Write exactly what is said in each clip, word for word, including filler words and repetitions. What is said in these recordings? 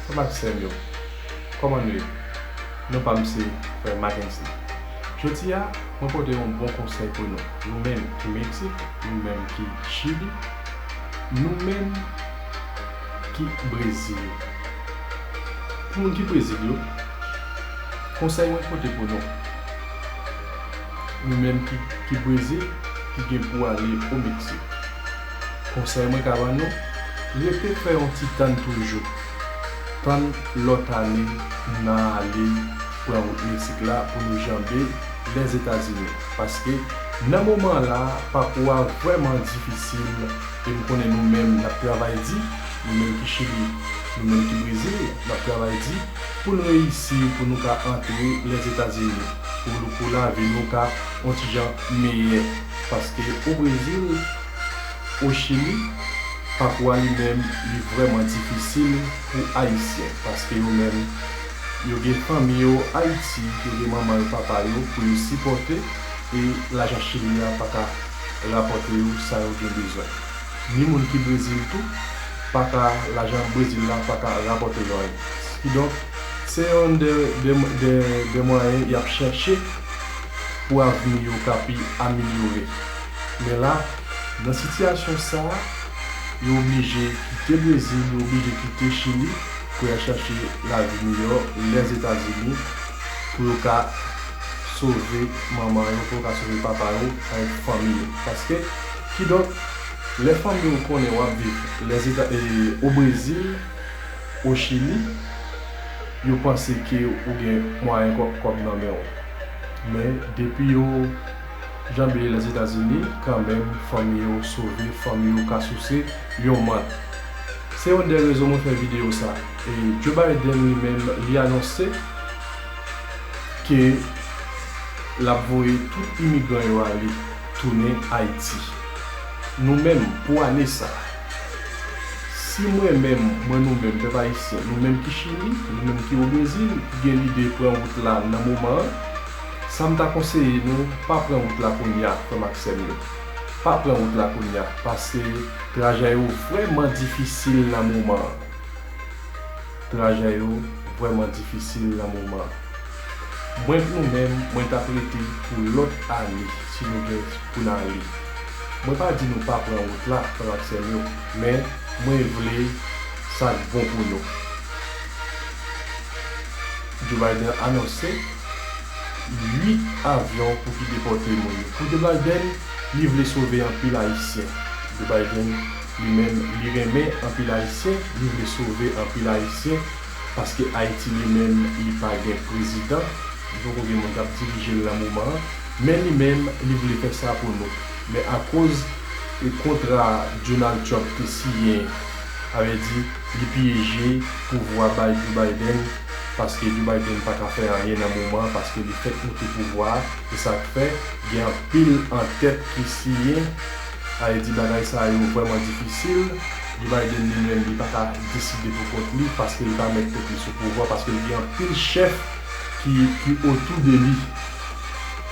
Frè m ak sè m yo, kòman nou ye? Non pa m se Frè Mackensley. Jodi a, mwen pote yon bon konsèy pou nou. Nou menm ki Meksik, nou menm ki Chili, nou menm ki Brezil. Pou moun ki Brezil yo, konsèy mwen pote pou nou. Nou menm ki, ki Brezil, ki gen pou ale o Meksik. Konsèy mwen ka ban nou, rete fè yon ti tann toujou. Tann lòt ane, n a ale pran wout Meksik la pou nou janbe Lèzetazini. Paske nan moman la, pakou a vrèman difisil. E m konnen nou menm, n ap travay di, nou menm ki Chili, nou menm ki Brezil, n ap travay di pou n reyisi, pou nou ka antre Lèzetazini, pou, pou lavi nou ka yon ti jan meyè. Paske o Brezil, o Chili, pakou a li menm, li vrèman difisil pou Ayisyen. Paske yo menm, yo gen fanmi yo Ayiti, yo gen manman yo, papa yo pou yo sipòte, e lajan Chili a pa ka rapòte yo sa yo gen bezwen. Ni moun ki Brezil tou, pa ka, lajan Brezil la pa ka rapòte yo anyen. Kidonk, se youn de, de, de, de mwayen y ap chèche pou avni yo ka pi amelyore. Men la, nan sitiyasyon sa a, yo oblije kite Brezil, yo oblije kite Chili pou y al chache lavi miyò Lèzetazini, pou yo ka sove manman yo, pou yo ka sove papa yo, avèk fanmi yo. Paske, kidonk, lè fanmi yo konnen w ap viv Lèzeta-, e, o Brezil, o Chili, yo panse ke ou gen mwayen kò-, kòb nan men w. Men, depi yo janbe Lèzetazini, kanmenm, fanmi yo sove, fanmi yo ka souse yon mann. Se youn de rezon mwen fè videyo sa. E Joe Biden li menm, li anonse ke l ap voye tout imigran yo ale tounen Ayiti. Nou menm, pou ane sa, si mwen menm, mwen nou menm, pèp ayisyen, nou menm ki Chili, nou menm ki o Brezil, ki gen lide pran wout la nan moman an, sa m ta konseye nou, pa pran wout la kounye a, frè m ak sè m yo. Pa pran wout la kounye a, paske trajè yo vrèman difisil nan moman an. Trajè yo vrèman difisil nan moman an. Mwen, nou menm, mwen t ap rete pou lòt ane, si nou gen pou n ale. Mwen pa di nou pa pran wout la, frè m ak sè m yo, men mwen vle sa k bon pou nou. Joe Biden anonse uit avyon pou ki depòte moun yo. Pou Joe Biden, li vle sove anpil Ayisyen. Joe Biden, li menm, li renmen anpil Ayisyen, li vle sove anpil Ayisyen, paske Ayiti, li menm, li pa gen prezidan, li poko gen moun k ap dirije l nan moman an, men li menm, li vle fè sa pou nou. Men akoz e kontra Donald Trump te siyen, sa vle di, li pyeje pouvwa bay Joe Biden, paske Joe Biden pa ka fè anyen nan moman an, paske li fèk moute pouvwa a, se sa k fè gen anpil antèt ki siyen, sa vle di bagay sa yo vrèman difisil. Joe Biden li menm, li pa ka deside pou kont li, paske li pa mèt tèt li sou pouvwa, paske li gen anpil chèf ki, ki otou de li.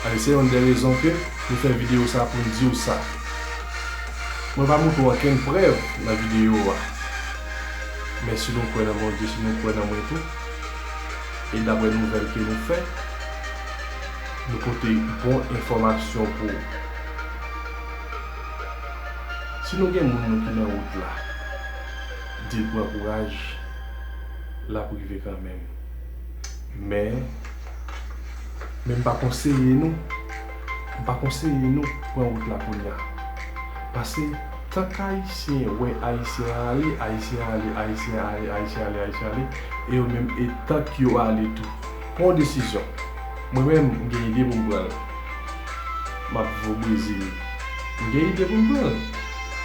Ale, se youn de rezon ke nou fè videyo sa pou n di w sa. Mwen pa montre w okenn prèv nan videyo a. Men si nou kwè nan Bondye, si nou kwè nan mwen tou, e daprè nouvèl ke nou fè, nou pote bon enfòmasyon pou ou. Si nou gen moun nou ki nan wout la, di l pran kouraj, l ap rive kanmenm. Men, men m pa konseye nou, m pa konseye nou pran wout la kounye a. Paske tank Ayisyen wè Ayisyen an ale, Ayisyen an ale, Ayisyen an ale, Ayisyen ale, Ayisyen ale, e yo menm, e tank yo ale tou. Pran yon desizyon. Mwen menm, m gen ide pou m pran l. M ap viv o Brezil. M gen ide pou m pran l.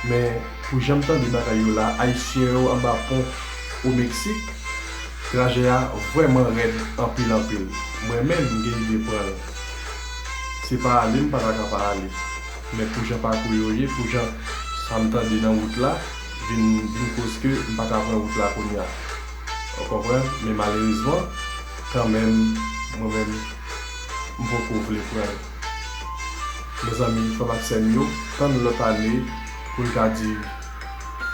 Men, pou jan m tande bagay yo la, Ayisyen yo anba pon o Meksik, trajè a vrèman rèd anpil, anpil. Mwen menm, m gen ide pran l. Se pa ale, m pa ta ka pa ale. Men pou jan pakou yo ye, pou jan sa m tande nan wout la, vin, vin koz ke m pa ka pran wout la kounye a. Ou konprann? Men malerezman, kanmenm, mwen menm, m poko vle pran l. Mezanmi, frè m ak sè m yo, tann lòt ane pou n ka di,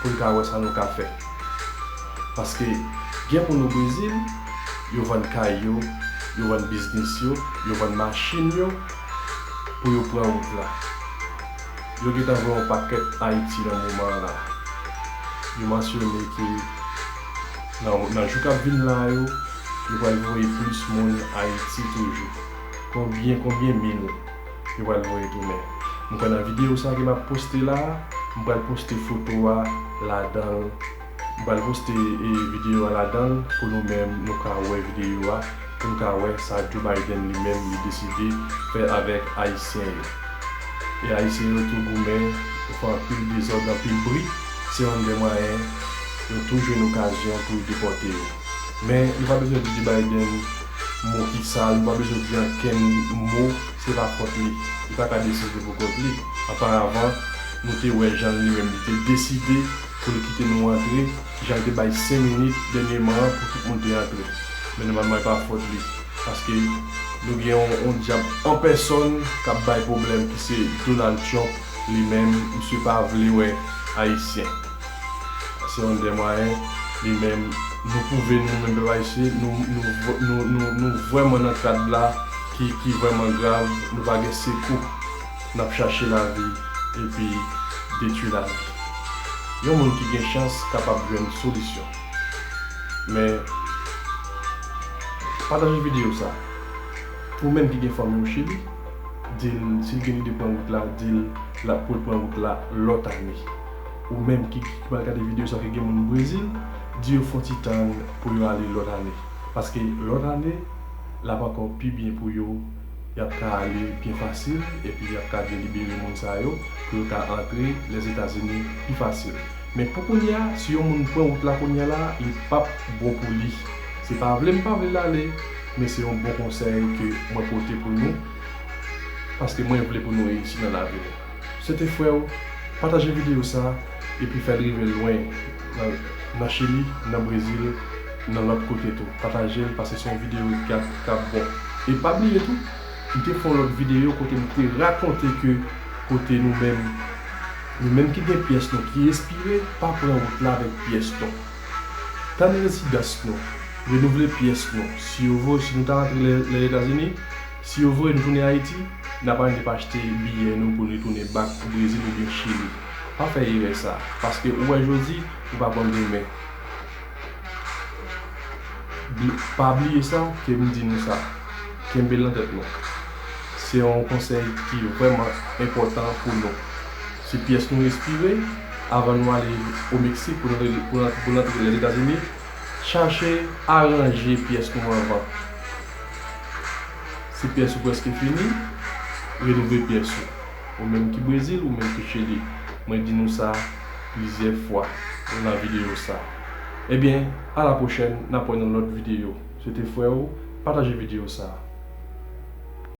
pou n ka wè sa nou ka fè. Paske gen moun o Brezil, yo vann kay yo, yo vann biznis yo, yo vann machin yo pou yo pran wout la. Yo gentan voye yon pakèt Ayiti nan moman an la. Yo mansyone ke nan, nan jou k ap vin la yo, yo pral voye plis moun Ayiti toujou. Konbyen, konbyen mil yo pral voye tounen? M kwè nan videyo sa ke m ap poste la, m pral poste foto a ladan l. M pral poste, e, videyo a ladan l pou nou menm nou ka wè videyo a, pou nou ka wè sa Joe Biden li menm li deside fè avèk Ayisyen yo. E Ayisyen yo tou goumen, yo fè anpil dezòd, anpil bri, se yonn dè mwayen yo tou jwenn okazyon pou yo depòte yo. Men nou pa bezwen di Joe Biden mo ki sal, nou pa bezwen di ankenn mo, se pa fòt li. Li pa ka deside pou kont li. Oparavan, nou te wè jan li menm li te deside pou l kite nou antre, jan l te bay senk minit dènyèman an pou tout moun te antre. Men nòmalman, e pa fòt li. Paske nou gen yon, yon dyab an pèsòn k ap bay pwoblèm, ki se Donald Trump, li menm, misye pa vle wè Ayisyen. Se yonn dè mwayen, li menm, nou pwouve nou menm pèp ayisyen, nou, nou, nou, nou, nou vrèman nan kad la ki, ki vrèman grav, nou pa gen sekou, n ap chache lavi epi detwi lavi. Yon moun ki gen chans kapab jwenn solisyon. Men, pataje videyo sa. Ou menm ki gen fanmi w Chili, di l, si l gen lide pran wout la, di l l ap pou l pran wout la lòt ane. Ou menm ki, ki pral gade videyo sa, ki gen moun Brezil, di yo fè yon ti tann pou yo ale lòt ane. Paske lòt ane, l ap ankò pi byen pou yo, y ap ka ale byen fasil, epi y ap ka delibere moun sa yo pou yo ka antre Lèzetazini pi fasil. Men pou kounye a, si yon moun pran wout la kounye a la, li p ap bon pou li. Se pa vle m pa vle l ale, men se yon bon konsèy ke mwen pote pou nou, paske mwen vle pou nou reyisi nan lavi nou. Se te frè w, pataje videyo sa, epi fè l rive lwen nan, nan Chili, nan Brezil, nan lòt kote tou. Pataje l, paske se yon videyo k ap, k ap bon. E pa bliye tou, m te fè yon lòt videyo kote m te rakonte ke kote nou menm, nou menm ki gen pyès nou ki espire, pa pran wout la avèk pyès nou. Tann rezidans nou, renouvle pyès nou. Si yo voye, si nou ta rantre Lè, Lèzetazini, si yo voye nou tounen Ayiti, n ap annik achte biyè nou pou nou retounen bak Brezil oubyen Chili. Pa fè erè sa, paske ou wè jodi, ou pa konn demen. Bli-, pa bliye sa, ke m di nou sa. Kenbe l nan tèt nou. Se yon konsèy ki vrèman enpòtan pou nou. Se pyès nou respire, avan nou ale o Meksik pou nou, pou nou, pou nou antre Lèzetazini, chache aranje pyès nou anvan. Si pyès ou prèske fini, renouvle pyès ou. Ou menm ki Brezil, ou menm ki Chili. Mwen di nou sa plizyè fwa nan videyo sa. Ebyen, a la pwochèn, n ap wè nan lòt videyo. Se te frè w, pataje videyo sa.